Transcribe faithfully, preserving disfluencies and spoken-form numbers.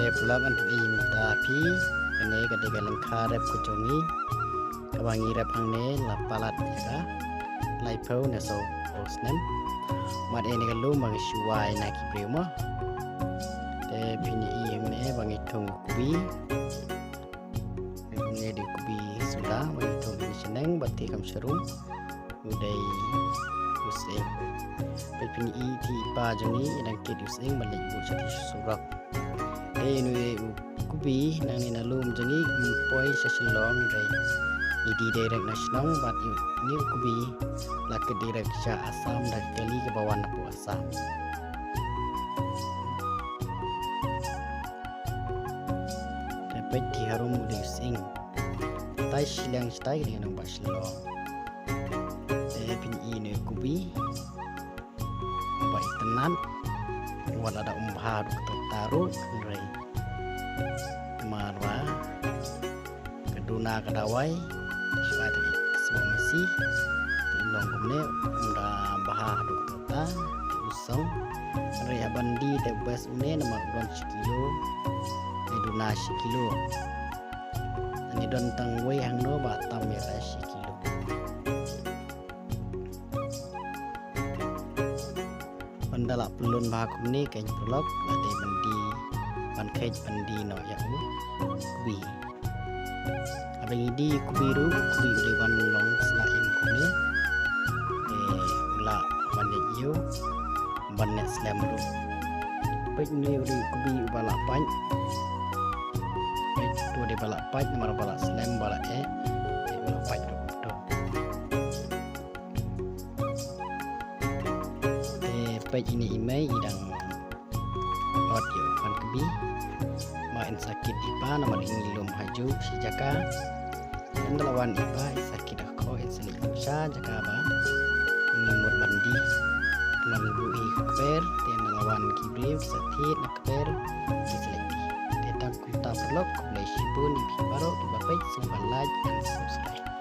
Te paralok, ngan pyni mynta phi, kane ka dei ka lyngkha rep ka jong ngi. Kaba ngi rep hangne la palat ïa ka laiphew ne saw snem. Mat ïa ne ka lum ba ngi shu wai na ki briew mo. Te phin ïohi hangne ba ngi thung u kbi. Hangne dei u kbi suda ba ngi thung hangne shaneng, bad te kam sharum u dei u sying. Peit phin ïohi, i pa jong ngi i dang kit u sying ban leit buh sha ki surok. Te une u kbi nangne na lum jong ngi um poi sha Shillong, hynrei i die direct na shnong, bad une u kbi la kit direct sha Assam da ka kali kaba wan napoh Assam. Te peit, ki harum u dei u sying. Te shiliang shatai ka dei nongbah Shillong. Te phin ïohi une u kbi ba itynnad, wat la da um bha haduh katta katta ruh, hynrei namar ba ka duna ka dawai, shu ai te ka sbok masi, te long kumne, um da bha haduh katta katta, te u song. Hynrei haba die te u best une, namar u don shi kilo, ne duna shi kilo. Ani don tang wei hangno ba tam ïa ka shi kilo. Ban da la pynlun bha kumne, keiñ paralok, la dei ban die, ban kheit ban die noh ïa u kbi. Haba ngi die kbi ruh, kbi u dei ban long sla im kumne. Te u lah ban ïa ïew, ban neh slem ruh. Peit, une u dei u kbi uba la pait. Peit, uto dei ba la pait, namar ba la slem, ba la eh. Te u la pait ruh uto. Te peit, ine i mei i dang ot ïa u khon kbi. Ma in sa kit i pa, namar in lum ha ju shi jaka. Ynda la wan i pa, i sa kit ha kho, in sa leit sha jaka ba ngi mut ban die. Namar ngi buh hi ha kper, te ynda la wan ki briew ki sa thied na kper, ki sa leit die. Te tang kumta paralok, khublei shibun ïa phi baroh kiba peit, sngewbha like and subscribe.